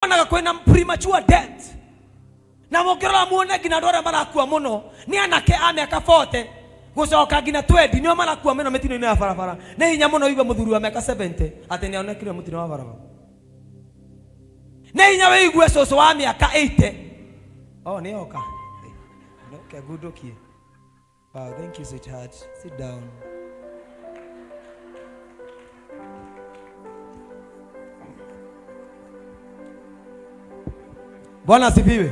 Wonaga kwĩna premature death. Na mũngĩrora muone nginya andũ arĩa marakua mũno nĩ anake a mĩaka 40 gũcoka nginya 20 nĩo marakua mũno mĩtino-inĩ ya barabara. Nĩ hinya mũno ũigue mũthuri wa mĩaka 70 atĩ nĩonekire mũtino wa barabara. Nĩ hinya wĩigue cũcũ wa mĩaka 80. Oh, nĩ oka. Okay, good, okay. Wow, thank you, sweetheart. Sit down. Bwana asifiwe.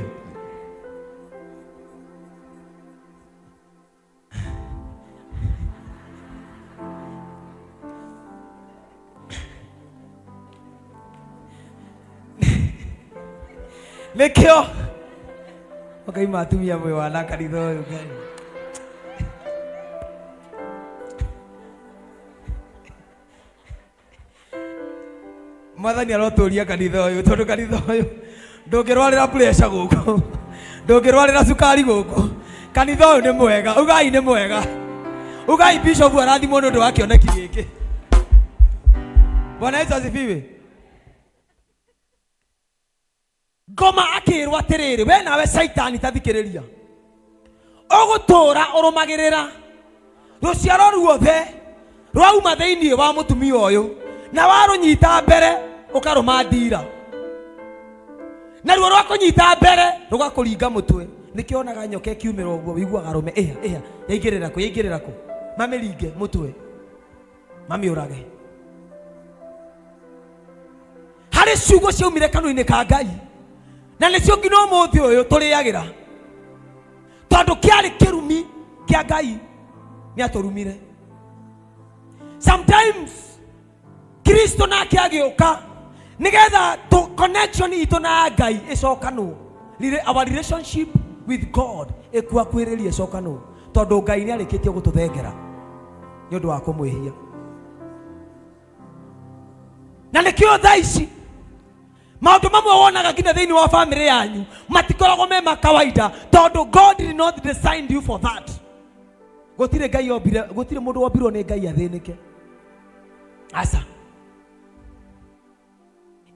Nĩkĩo ũkaima atumia mwĩ wana kanitha ũyũ Ngai. Mwathani arotũria kanitha ũyũ tondũ kanitha ũyũ ndũngĩrwarĩra pressure gũkũ, ndũngĩrwarĩra cukari gũkũ. Kanitha ũyũ nĩ mwega, ugai nĩ mwega. Ugai bishop arathimwo nĩ ũndũ wa kĩoneki gĩkĩ. Bwana Yesu asifiwe. Ngoma akĩrwo atĩrĩrĩ, we nawe Shaitani tathikĩrĩria, ũgũtũra ũrũmagĩrĩra rũciaro ruothe rwauma thĩinĩ wa mũtumia ũyũ na warũnyita mbere ũkarũma ndira, naruo rwakũnyita mbere rũgakũringa mũtwe. Nĩkĩo onaga nyoka ĩkiumĩra ũguo wĩiguaga rũme ĩha ĩha, yaingĩrĩra kũ, yaingĩrĩra kũ, mamĩringe mũtwe mamĩũrage. Harĩ ciugo ciaumire kanua-inĩ ka Ngai na nĩcio nginya ũmũthĩ ũyũ tũrĩagĩra, tondũ kĩarĩ kĩrumi kĩa Ngai nĩatũrumire. Sometimes Kristo nake agĩũka nĩgetha connection itũ na Ngai ĩcokanwo, our relationship with God ĩkuakuhĩrĩria ĩcokanwo, tondũ Ngai nĩarĩkĩtie gũtũthengera nĩ ũndũ wa kũmwĩhia. Na nĩkĩo thaa ici maũndũ mamwe wonaga nginya thĩinĩ wa family yanyu matikoragwo me ma kawaida, tondũ God did not design you for that. Gũtirĩ Ngai ombire, gũtirĩ mũndũ wombirwo nĩ Ngai athĩnĩke. Asa.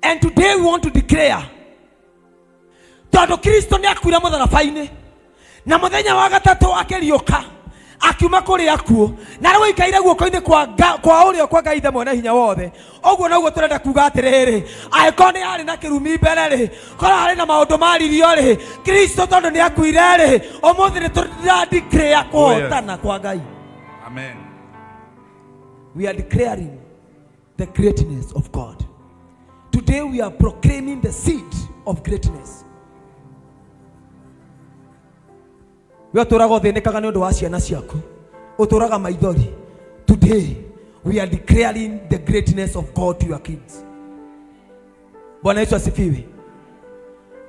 And today we want to declare tondũ Kristo nĩakuire mũtharaba-inĩ na mũthenya wa gatatũ akĩriũka akiuma kũrĩ akuũ na rĩu aikaire guoko-inĩ kwa ũrĩo kwa Ngai Ithe Mwene Hinya Wothe. Ũguo noguo tũrenda kuga atĩrĩrĩ, angĩkorwo nĩ harĩ na kĩrumi mbere rĩ, korwo harĩ na maũndũ maririo rĩ, Kristo tondũ nĩ akuire rĩ, ũmũthĩ nĩ tũra declare kũhotana kwa Ngai. Amen. We are declaring the greatness of God. Today we are proclaiming the seed of greatness. We ũtũraga ũthĩnĩkaga nĩ ũndũ wa ciana ciaku, ũtũraga maithori. Today we are declaring the greatness of God to your kids. Bwana Yesu asifiwe.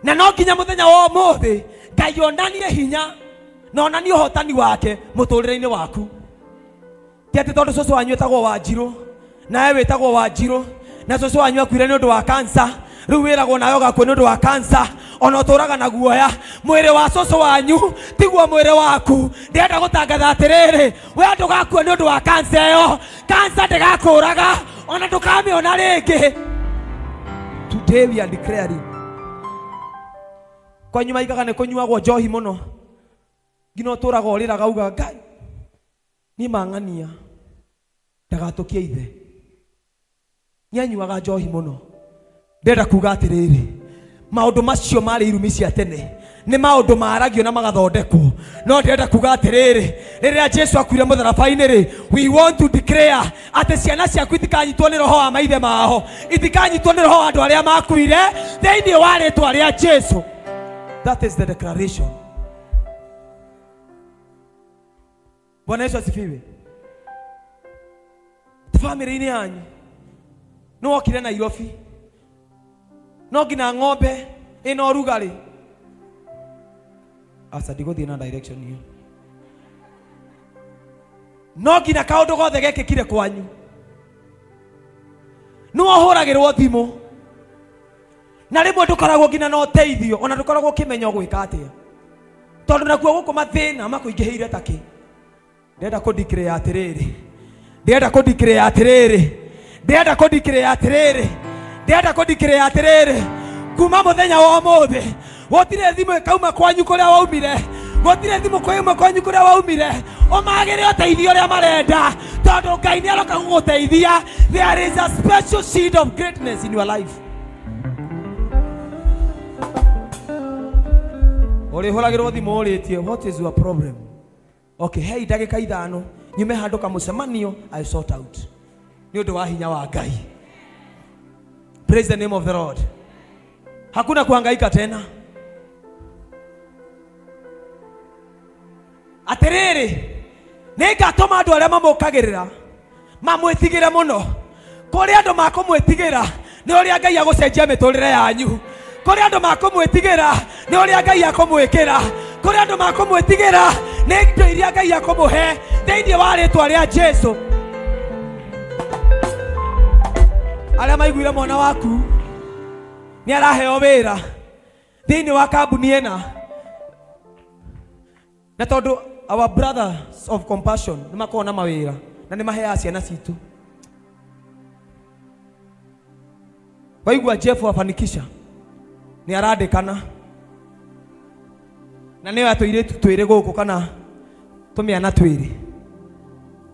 Na no nginya mũthenya wa ũmũthĩ Ngai onanie hinya na onanie ũhotani wake mũtũrĩre-inĩ waku. Ti atĩ tondũ cũcũ wanyu etagwo Wanjirũ nawe wĩtagwo Wanjirũ na cũcũ wanyu akuire nĩ ũndũ wa cancer, rĩu wĩragwo nawe ũgakua nĩ ũndũ wa cancer, ona ũtũraga na guoya. Mwĩrĩ wa cũcũ wanyu tiguo mwĩrĩ waku. Ndĩrenda gũtangatha atĩrĩrĩ, we ndũgakua nĩ ũndũ wa cancer ĩyo, cancer ndĩgakũraga ona ndũkamĩona rĩngĩ. Today we are declaring. Kwanyu maigaga nĩ kũnyuagwo njohi mũno nginya ũtũraga ũrĩraga uga Ngai niĩ mang'ania ndagatũkie ithe, nĩanyuaga njohi mũno. Ndĩrenda kuga atĩrĩrĩ, maũndũ macio marĩ irumi cia tene nĩ maũndũ maragio na magathondekwo, no ndĩrenda kuga atĩrĩrĩ, rĩrĩa Jesu akuire mũtharaba-inĩ rĩ, we want to declare atĩ ciana ciaku itikanyitwo nĩ roho wa maithe mao, itikanyitwo nĩ roho wa andũ arĩa makuire thĩinĩ wa rĩtwa rĩa Jesu. That is the declaration. Bwana Yesu asifiwe. Family-inĩ yanyu nĩ wokire Nairobi, no nginya ng'ombe ĩna ũrugarĩ. Aca ndigũthiĩ na direction ĩyo. No nginya kaũndũ gothe gekĩkire kwanyu nĩ wohũragĩrwo thimũ, na rĩmwe ndũkoragwo nginya na ũteithio, ona ndũkoragwo ũkĩmenya ũgwĩka atĩa, tondũ nakuo gũkũ mathĩna makũingĩhĩire ta kĩ. Ndĩrenda kũ declare atĩrĩrĩ, ndĩrenda kũ declare atĩrĩrĩ, ndĩrenda kũ declare atĩrĩrĩ, ndĩrenda kũ declare atĩrĩrĩ, Kuma muthenya wa umuthi gutire thimu ikauma kwanyu kuria waumire, gutire thimu kuuma kwanyu kuria waumire, umagire uteithio uria marenda, tondu Ngai ni aroka guguteithia. There is a special seed of greatness in your life. Urihuragirwo thimu uritie, what is your problem? Okay, hey, ndagika ithano nyume handu kamucemanio, I sort out. Ni undu wa hinya wa Ngai. Praise the name of the Lord. Hakuna kuhangaika tena. Atiriri, ningatũma andũ arĩa mamũkagĩrĩra mamwĩtigĩre mũno. Kũrĩ andũ makũmwĩtigĩra nĩ ũrĩa Ngai agũcenjia mĩtũrĩre yanyu. Kũrĩ andũ makũmwĩtigĩra nĩ ũrĩa Ngai akũmwĩkĩra. Kũrĩ andũ makũmwĩtigĩra nĩ indo iria Ngai akũmũhe thĩinĩ wa rĩtwa rĩa Jesu. Arĩa maiguire mwana waku nĩ araheo wĩra thĩinĩ wa kambuni ĩna, na tondũ our brothers of compassion nĩ makoragwo na mawĩra na nĩ maheaga ciana citũ. Waigua Jeff afanikisha nĩ arandĩkana na nĩyo atũirĩtu twĩrĩ gũkũ kana tũmĩana twĩrĩ,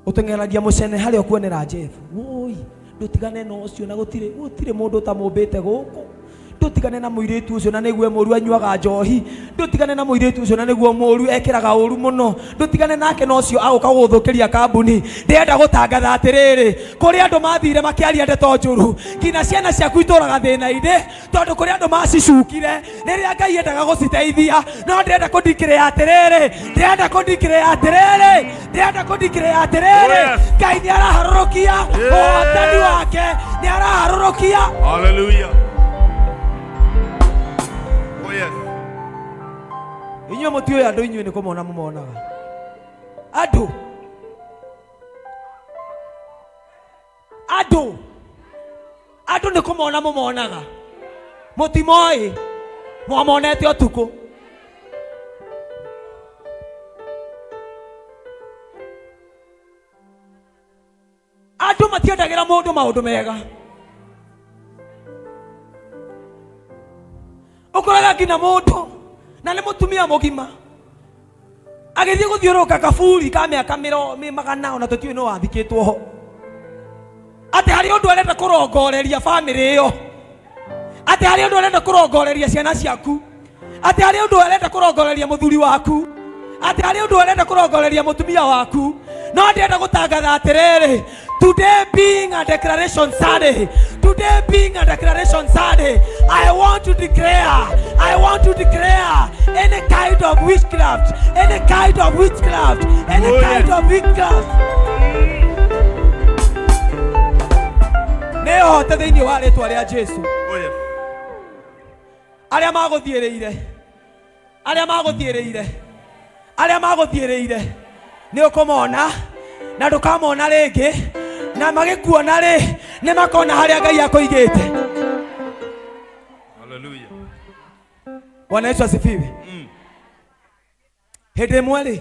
ũteng'eragia mũcene harĩa ũkuonera Jeff, woi ndũtigane na ũcio, na gũtirĩ mũndũ ũtamũmbĩte gũkũ. Ndũtigane na mũirĩtu ũcio na nĩguo mũru anyuaga njohi. Ndũtigane na mũirĩtu ũcio na nĩguo mũru ekĩraga ũru mũno. Ndũtigane nake na ũcio agũka gũgũthũkĩria kambuni. Ndĩrenda gũtangatha atĩrĩrĩ, kũrĩ andũ mathire makĩaria ndeto njũru, nginya ciana ciaku itũraga thĩna-inĩ, tondũ kũrĩ andũ macicukire rĩrĩa Ngai endaga gũciteithia. No ndĩrenda kũndikĩrĩra atĩrĩrĩ, ndĩrenda kũndikĩrĩra atĩrĩrĩ, ndĩrenda kũndikĩrĩra atĩrĩrĩ, Ngai nĩ araharũrũkia ũhotani wake, nĩ araharũrũkia. Hallelujah. Yes. Inyuĩ mũtiũĩ andũ, inyuĩ nĩ kũmona mũmonaga andũ. Andũ andũ nĩ kũmona mũmonaga, mũtimoĩ, mwamonete ũtukũ. Andũ matiendagĩra mũndũ maũndũ mega. Ũkoraga nginya mũndũ na nĩ mũtumia mũgima agĩthiĩ gũthiũrũrũka kaburi ka mĩaka magana ona tũtiũĩ nũ wathikĩtwo ho, atĩ harĩ ũndũ arenda kũrongoreria bamĩrĩ ĩyo, atĩ harĩ ũndũ arenda kũrongoreria ciana ciaku, atĩ harĩ ũndũ arenda kũrongoreria mũthuri waku, atĩ harĩ ũndũ arenda kũrongoreria mũtumia waku. No ndĩrenda gũtangatha atĩrĩrĩ, today being a declaration Sunday, today being a declaration Sunday, I want to declare, I want to declare any kind of witchcraft, any kind of witchcraft, any kind of witchcraft. Nĩ hote thĩinĩ wa rĩtwa rĩa Jesu. Arĩa magũthiĩrĩire, arĩa magũthiĩrĩire, arĩa magũthiĩrĩire nĩ ũkũmona na ndũkamona rĩngĩ, na magĩkuona rĩ nĩ makona harĩa Ngai akũigĩte. Hallelujah. Bwana Yesu asifiwe. Hĩndĩ ĩmwe rĩ,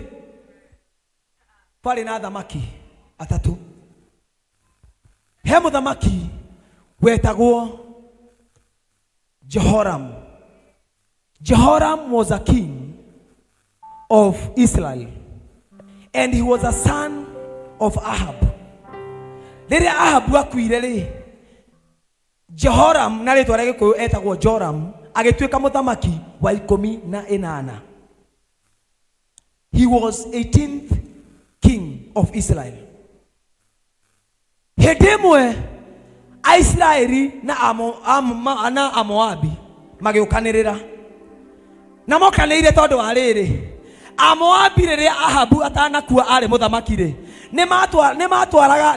kwarĩ na athamaki atatũ. He mũthamaki wetagwo Jehoram. Jehoram was a king of Israel, and he was a son of Ahab. Rĩrĩa Ahabu akuire rĩ, Jehoram na rĩtwa rĩa Gĩkũyũ etagwo Joram agĩtuĩka mũthamaki wa 18. He was 18th king of Israel. Hĩndĩ ĩmwe Aisiraeli na Amoabi magĩũkanĩrĩra, na mokanĩire tondũ wa rĩrĩ, Amoabi rĩrĩa Ahabu atanakua arĩ mũthamaki rĩ, nĩ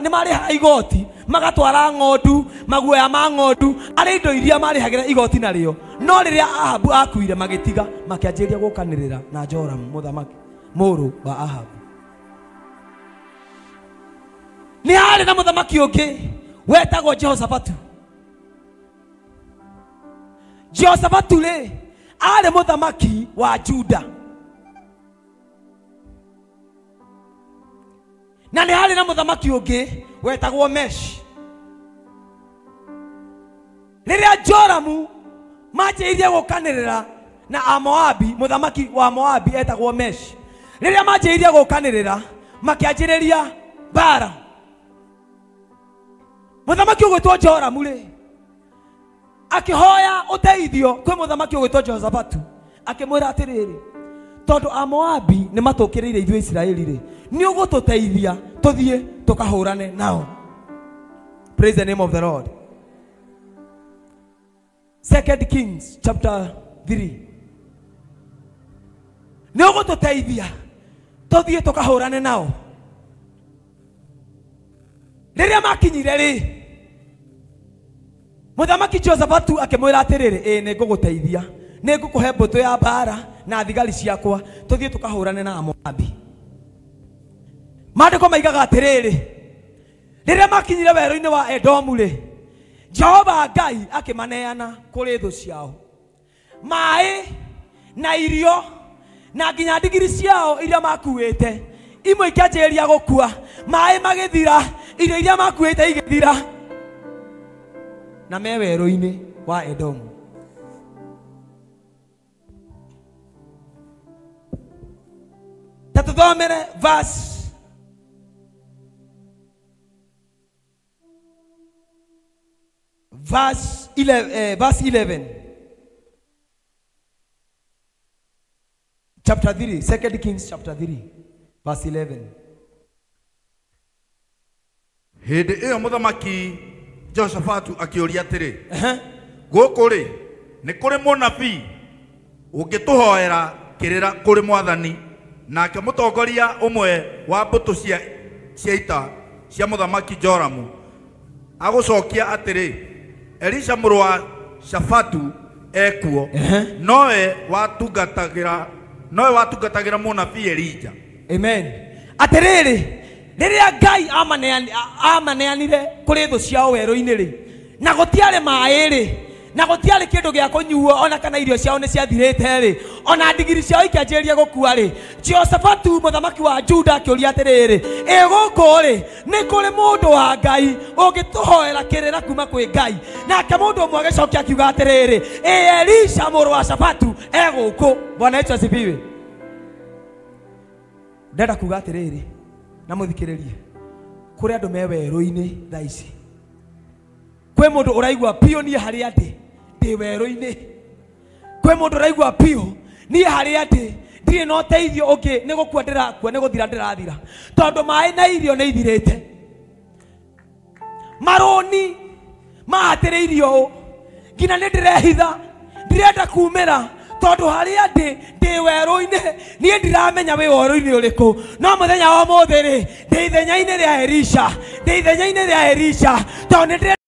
marĩhaga igoti, magatwara ng'ondu, maguoya ma ng'ondu, arĩ indo iria marĩhagĩra igoti narĩo. No rĩrĩa Ahabu akuire magĩtiga, makĩanjĩrĩria gũkanĩrĩra na Joram mũthamaki mũrũ wa Ahabu. Nĩ harĩ na mũthamaki ũngĩ wetagwo Jehoshafatu. Jehoshafatu rĩ arĩ mũthamaki wa Juda, na nĩ harĩ na mũthamaki ũngĩ wetagwo Mesh. Rĩrĩa Joramu Manjĩrĩirie gũkanĩrĩra na Amoabi, mũthamaki wa Moabi etagwo Mesh. Rĩrĩa manjĩrĩirie gũkanĩrĩra makĩanjĩrĩria mbara. Mũthamaki ũgwĩtwo Joramu rĩ akĩhoya ũteithio kwĩ mũthamaki ũgwĩtwo Jehoshafatu, akĩmwĩra atĩrĩrĩ, tondũ Amoabi nĩ matũkĩrĩire ithuĩ Isiraeli rĩ, nĩ ũgũtũteithia tũthiĩ tũkahũrane nao. Praise the name of the Lord. 2 Kings chapter 3. Nĩ ũgũtũteithia tũthiĩ tũkahũrane nao. Rĩrĩa makinyire rĩ, mũthamaki Jehoshafatu akĩmwĩra atĩrĩrĩ, ĩĩ nĩ ngũgũteithia, nĩ ngũkũhe mbũtũ ya mbara na thigari ciakwa tũthiĩ tũkahũrane na Amoabi. Maandĩko maigaga atĩrĩrĩ, rĩrĩa makinyire werũ-inĩ wa Edomu rĩ, Jehova Ngai akĩmaneana kũrĩ thũ ciao. Maĩ na irio na nginya ndigiri ciao iria makuĩte imwe ikĩanjĩrĩria gũkua, maĩ magĩthira, irio iria makuĩte igĩthira, na me werũ-inĩ wa Edomu. Ta tũthomere verse 11, verse 11, chapter 3, 2 Kings chapter 3 verse 11. Hĩndĩ ĩyo mũthamaki Jehoshafatu akĩũria atĩrĩ, gũkũ rĩ nĩ kũrĩ mũnabii ũngĩtũhoera kĩrĩra kũrĩ mwathani? Nake mũtongoria ũmwe wa mbũtũ cia ita cia mũthamaki Joramu agũcokia atĩrĩ, Elisha mũrũ wa Shafatu ekuo, nowe watungatagĩra mũnabii Elija. Amen. Atĩrĩrĩ, rĩrĩa Ngai amaneanire kũrĩ thũ ciao werũ-inĩ rĩ, na gũtiarĩ maĩ rĩ, na gũtiarĩ kĩndũ gĩa kũnyuo, ona kana irio ciao nĩ ciathirĩte rĩ, ona ndigiri ciao ikĩanjĩrĩria gũkua rĩ, Jehoshafatu mũthamaki wa Juda akĩũria atĩrĩrĩ, ĩ gũkũ rĩ nĩ kũrĩ mũndũ wa Ngai ũngĩtũhoera kĩrĩra kuma kwĩ Ngai? Nake mũndũ ũmwe agĩcokia akiuga atĩrĩrĩ, ĩ Elisha mũrũ wa Shafatu e gũkũ. Bwana Yesu asifiwe. Ndenda kuga atĩrĩrĩ, na mũthikĩrĩrie, kũrĩ andũ me werũ-inĩ thaa ici. Kwĩ mũndũ ũraigua piũ niĩ harĩa ndĩ ndĩ werũ-inĩ. Kwĩ mũndũ ũraigua piũ niĩ harĩa ndĩ ndirĩ na ũteithio ũngĩ, nĩ gũkua ndĩrakua, nĩ gũthira ndĩrathira, tondũ maĩ na irio nĩ ithirĩte. Marũni mahatĩrĩirio ũũ nginya nĩ ndĩrehitha, ndirenda kumĩra, tondũ harĩa ndĩ ndĩ werũ-inĩ, niĩ ndiramenya wĩ werũ-inĩ ũrĩkũ. No mũthenya wa ũmũthĩ rĩ, ndĩ ithenya-inĩ rĩa Elisha, ndĩ ithenya-inĩ rĩa Elisha, tondũ nĩ